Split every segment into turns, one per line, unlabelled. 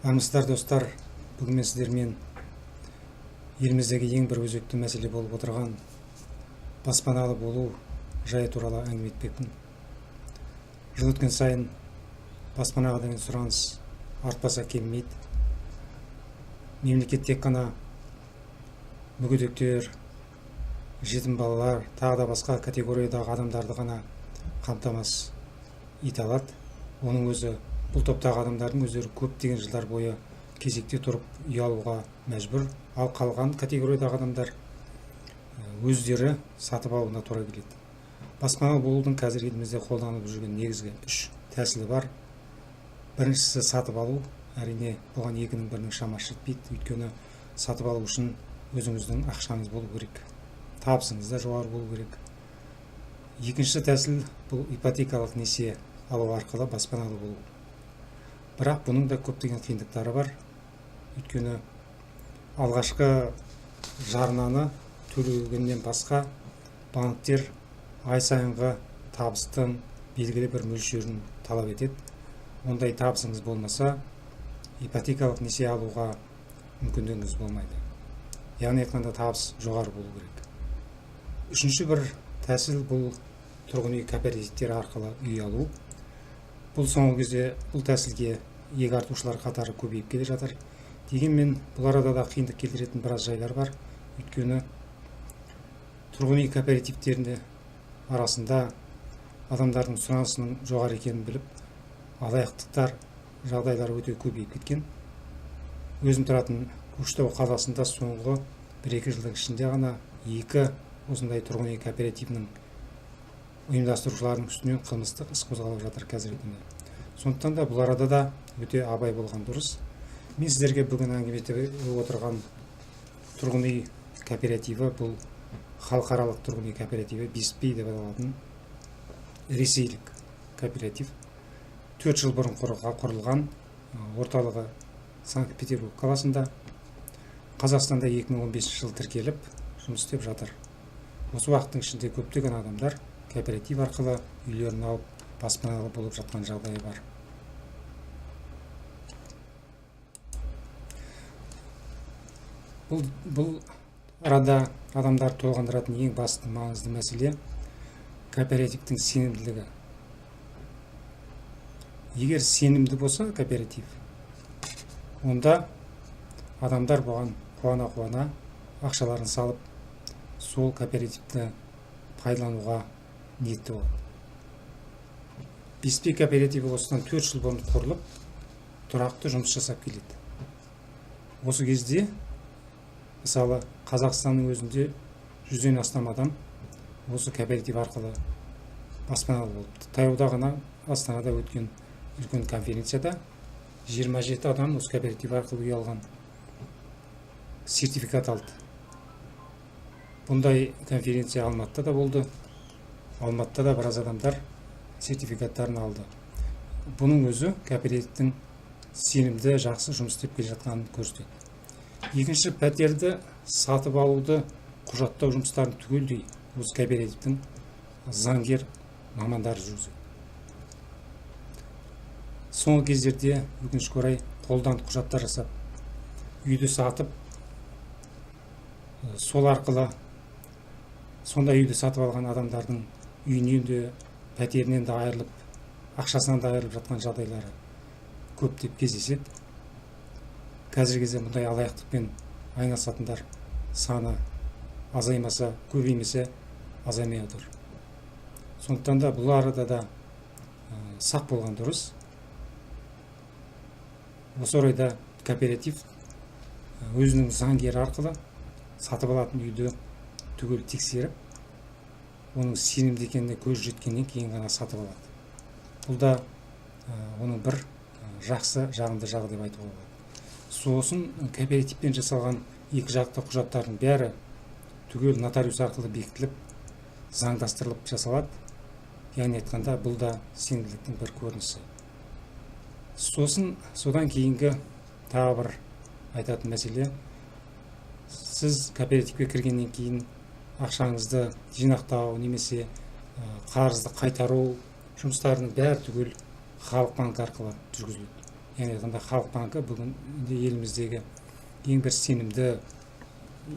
Армысыздар, достар! Бүгін мен сіздермен еліміздегі ең бір өзекті мәселе болып отырған баспаналы болу жайы туралы әңгіме етпекпін. Жыл өткен сайын баспанаға деген сұраныс артпаса кемімейді. Мемлекет тек қана мүгедектер, жетім балалар, тағы да басқа категориядағы адамдарды ғана қамтамасыз ете алады. Оның өзі бұл топтағы адамдардың өздері көптеген жылдар бойы кезекте тұрып үй алуға мәжбүр. Ал қалған категориядағы адамдар өздері сатып алуына тура келеді. Баспаналы болудың қазір елімізде қолданылып жүрген негізгі үш тәсілі бар. Біріншісі сатып алу. Әрине, бұған екінің бірінің шамасы жетпейді. Өйткені сатып алу үшін өзіңіздің ақшаңыз болу керек, табысыңыз да жоғары болу керек. Екінші тәсіл бұл ипотекалық несие алу арқылы баспаналы болу. Бірақ бұның да көптеген қиындықтары бар. Өйткені алғашқы жарнаны төлегеннен басқа банктер ай сайынғы табыстың белгілі бір мөлшерін талап етеді. Ондай табысыңыз болмаса, ипотекалық несие алуға мүмкіндігіңіз болмайды. Яғни айтқанда, табыс жоғары болу керек. Үшінші бір тәсіл бұл тұрғын үй кооперативтері арқылы үй алу. Бұл соңғы кезде бұл тәсілге иек артушылар қатары көбейіп келе жатыр. Дегенмен бұл арада да қиындық келтіретін біраз жайлар бар. Өйткені тұрғын үй кооперативтерінде арасында адамдардың сұранысының жоғары екенін біліп, алаяқтықтар жағдайлары өте көбейіп кеткен. Өзім тұратын Көкшетау қаласында соңғы 1-2 жылдың ішінде ғана екі осындай тұрғын үй кооперативінің ұйымдастырушыларының үстінен қылмыстық іс қозғалып жатыр қазіргі күнде. Сондықтан да бұл арада да өте абай болған дұрыс. Мен сіздерге бүгін әңгіме етіп отырған тұрғын үй кооперативі бұл халықаралық тұрғын үй кооперативі БИСПИ деп аталатын ресейлік кооператив. 4 жыл бұрын құрылған, орталығы Санкт-Петербург қаласында. Қазақстанда 2015 жыл тіркеліп жұмыс істеп жатыр. Осы уақыттың ішінде көптеген адамдар кооператив арқылы үйлерін алып баспаналы болып жатқан жағдайы бар. Бұл арада адамдар толғандыратын ең басты маңызды мәселе кооперативтің сенімділігі. Егер сенімді болса кооператив, онда адамдар бұған қуана-қуана ақшаларын салып, сол кооперативті пайдалануға ниетті болады. БИСПИ кооперативі осыдан 4 жыл бұрын құрылып, тұрақты жұмыс жасап келеді. Осы кезде, мысалы, Қазақстанның өзінде 100-ден астам адам осы кооператив арқылы баспаналы болыпты. Таяуда ғана Астанада өткен үлкен конференцияда 27 адам осы кооператив арқылы үй алған, сертификат алды. Бұндай конференция Алматыда да болды. Алматыда да біраз адамдар сертификаттарын алды. Бұның өзі кооперативтің сенімді, жақсы жұмыс істеп келе жатқанын көрсетеді. Екінші, пәтерді сатып алуды құжаттау жұмыстарын түгелдей осы кооперативтің заңгер мамандары жүргізеді. Соңғы кездерде өкінішке орай қолдан құжаттар жасап, үйді сатып, сол арқылы сондай үйді сатып алған адамдардың үйінен де, пәтерінен де айырылып, ақшасынан да айырылып жатқан жағдайлары көптеп кездеседі. Қазіргі кезде мұндай алаяқтықпен айналысатындар саны азаймаса, көбеймесе азаймай отыр. Сондықтан да бұл арада да сақ болған дұрыс. Осы орайда кооператив өзінің заңгері арқылы сатып алатын үйді түгел тексеріп, оның сенімді екеніне көз жеткеннен кейін ғана сатып алады. Бұл да оның бір жақсы жағымды жағы деп айтуға болады. Сосын кооперативпен жасалған екі жақты құжаттардың бәрі түгел нотариус арқылы бекітіліп, заңдастырылып жасалады. Яғни айтқанда, бұл да сенімділіктің бір көрінісі. Сосын содан кейінгі тағы бір айтатын мәселе, сіз кооперативке кіргеннен кейін ақшаңызды жинақтау немесе қарызды қайтару жұмыстарының бәрі түгел Халық банкі арқылы жүргізіледі. Яғни айтқанда, Халық банкі бүгін еліміздегі ең бір сенімді,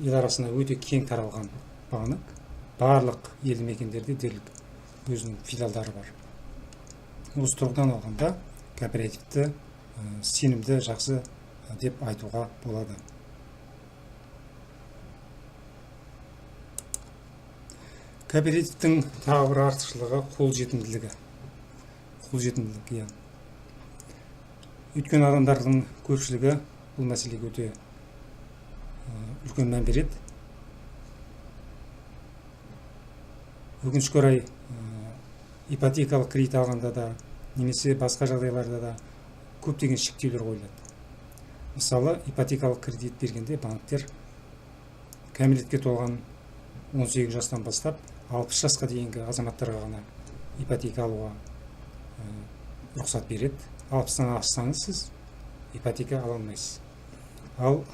ел арасында өте кең таралған банк. Барлық елді мекендерде дерлік өзінің филиалдары бар. Осы тұрғыдан алғанда кооперативті сенімді, жақсы деп айтуға болады. Кооперативтің тағы бір артықшылығы қолжетімділігі. Қолжетімділік, иә. Өйткені адамдардың көпшілігі бұл мәселеге өте үлкен мән береді. Өкінішке орай, ипотекалық кредит алғанда да немесе басқа жағдайларда да көптеген шектеулер қойылады. Мысалы, ипотекалық кредит бергенде банктер кәмелетке толған 18 жастан бастап 60 жасқа дейінгі азаматтарға ғана ипотека алуға рұқсат береді. 60-тан ассаңыз, сіз ипотека ала алмайсыз. Ал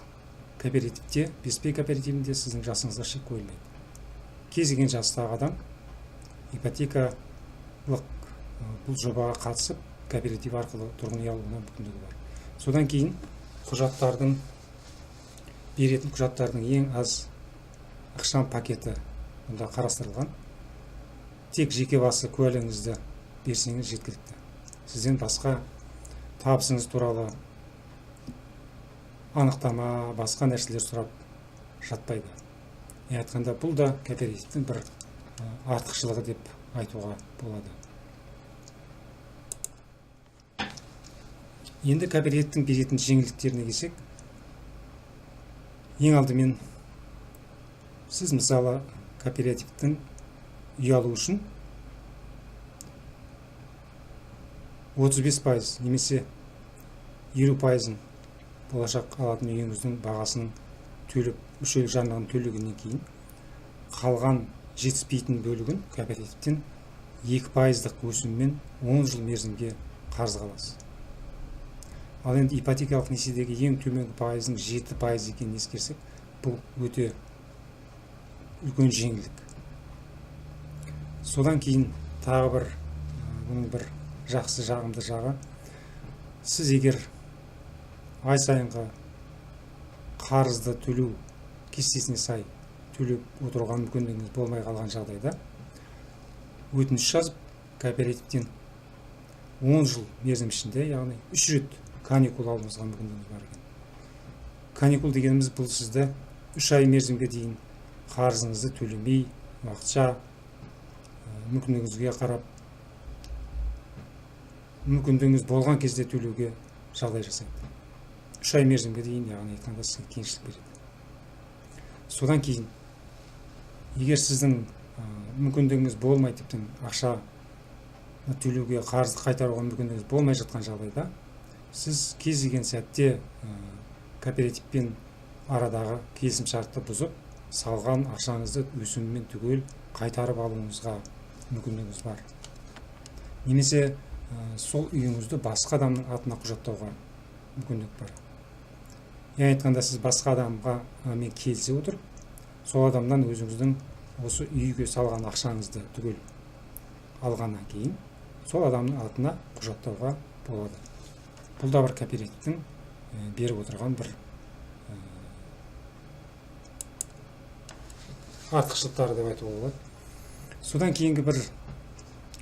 кооперативте, 5П кооперативінде сіздің жасыңызға шек қойылмайды. Кез келген жастағы адам ипотекалық бұл жобаға қатысып, кооператив арқылы тұрғын үй алуына мүмкіндігі бар. Содан кейін құжаттардың, беретін құжаттардың ең аз ықшам пакеті мұнда қарастырылған. Тек жеке басы куәлігіңізді берсеңіз жеткілікті. Сізден басқа табысыңыз туралы анықтама, басқа нәрселер сұрап жатпайды. Не айтқанда, бұл да кооперативтің бір артықшылығы деп айтуға болады. Енді кооперативтің беретін жеңілдіктеріне келсек, ең алдымен сіз, мысалы, кооперативтің үй алу үшін 35% немесе 50%-ын болашақ алатын үйіңіздің бағасын төлеп, мүшелік жарнаны төлегеннен кейін қалған жетіспейтін бөлігін кооперативтен 2%-дық өсіммен 10 жыл мерзімге қарызға аласыз. Ал енді ипотекалық несиедегі ең төменгі пайыздың 7% екенін ескерсек, бұл өте үлкен жеңілдік. Содан кейін тағы бір бұның бір жақсы, жағымды жағы: сіз егер ай сайынғы қарызды төлеу кестесіне сай төлеп отыруға мүмкіндігіңіз болмай қалған жағдайда, өтініш жазып, кооперативтен 10 жыл мерзім ішінде, яғни үш рет каникул алуыңызға мүмкіндігіңіз бар екен. Каникул дегеніміз бұл сізді 3 ай мерзімге дейін қарызыңызды төлемей, уақытша, мүмкіндігіңізге қарап, мүмкіндігіңіз болған кезде төлеуге жағдай жасайды. 3 ай мерзімге дейін, яғни айтқанда, сізге кеңшілік береді. Содан кейін егер сіздің мүмкіндігіңіз болмай, тіптен ақша төлеуге, қарызды қайтаруға мүмкіндігіңіз болмай жатқан жағдайда, сіз кез келген сәтте кооперативпен арадағы келісімшартты бұзып, салған ақшаңызды өсімімен түгел қайтарып алуыңызға мүмкіндігіңіз бар немесе сол үйіңізді басқа адамның атына құжаттауға мүмкіндік бар. Яғни айтқанда, сіз басқа адамға мен келісе отырып, сол адамнан өзіңіздің осы үйге салған ақшаңызды түгел алғаннан кейін сол адамның атына құжаттауға болады. Бұл да бір кооперативтің беріп отырған бір артықшылықтары деп айтуға болады. Содан кейінгі бір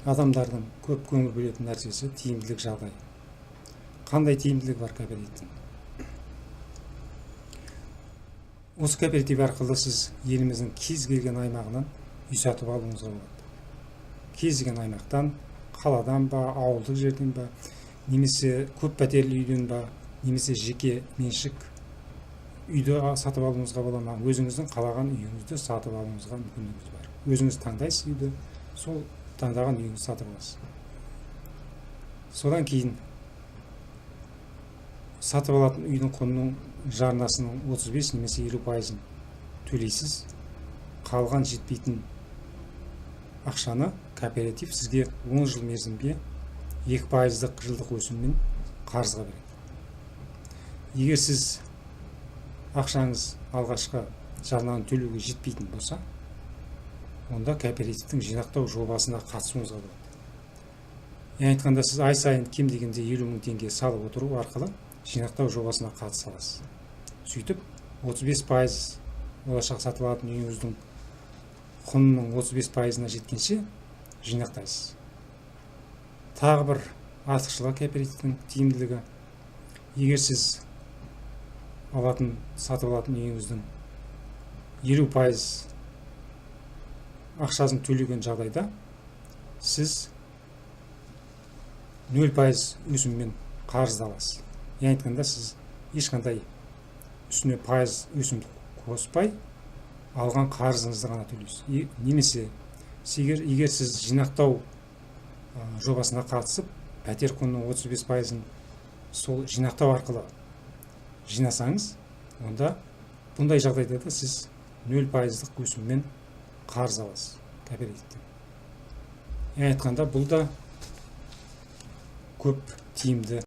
адамдардың көп көңіл бөлетін нәрсесі – тиімділік жағдайы. Қандай тиімділігі бар кооперативтің? Осы кооператив арқылы сіз еліміздің кез келген аймағынан үй сатып алуыңызға болады. Кез келген аймақтан, қаладан ба, ауылдық жерден ба, немесе көп пәтерлі үйден ба, немесе жеке меншік үйді сатып алуыңызға бола ма, өзіңіздің қалаған үйіңізді сатып алуыңызға мүмкіндігіңіз бар. Өзіңіз таңдайсыз үйді, сол таңдаған үйіңізді сатып аласыз. Содан кейін сатып алатын үйдің құнының жарнасының 35 немесе 50%-ын төлейсіз. Қалған жетпейтін ақшаны кооператив сізге 10 жыл мерзімге 2%-дық жылдық өсіммен қарызға береді. Егер сіз ақшаңыз алғашқы жарнаны төлеуге жетпейтін болса, онда кооперативтің жинақтау жобасына қатысуыңызға болады. Яғни айтқанда, сіз ай сайын кем дегенде 50 000 теңге салып отыру арқылы жинақтау жобасына қатыса аласыз. Сөйтіп, 35%, болашақ сатып алатын үйіңіздің құнының 35%-ына жеткенше жинақтайсыз. Тағы бір артықшылығы, кооперативтің тиімділігі: егер сіз сатып алатын үйіңіздің 50% ақшасын төлеген жағдайда, сіз 0% өсіммен қарызды аласыз. Яғни айтқанда, сіз ешқандай үстіне пайыз өсім қоспай, алған қарызыңызды ғана төлейсіз. Немесе егер сіз жинақтау жобасына қатысып, пәтер құнының 35%-ын сол жинақтау арқылы жинасаңыз, онда бұндай жағдайда да сіз 0%-дық өсіммен қарыз аласыз кооперативтен. Яғни айтқанда, бұл да көп тиімді.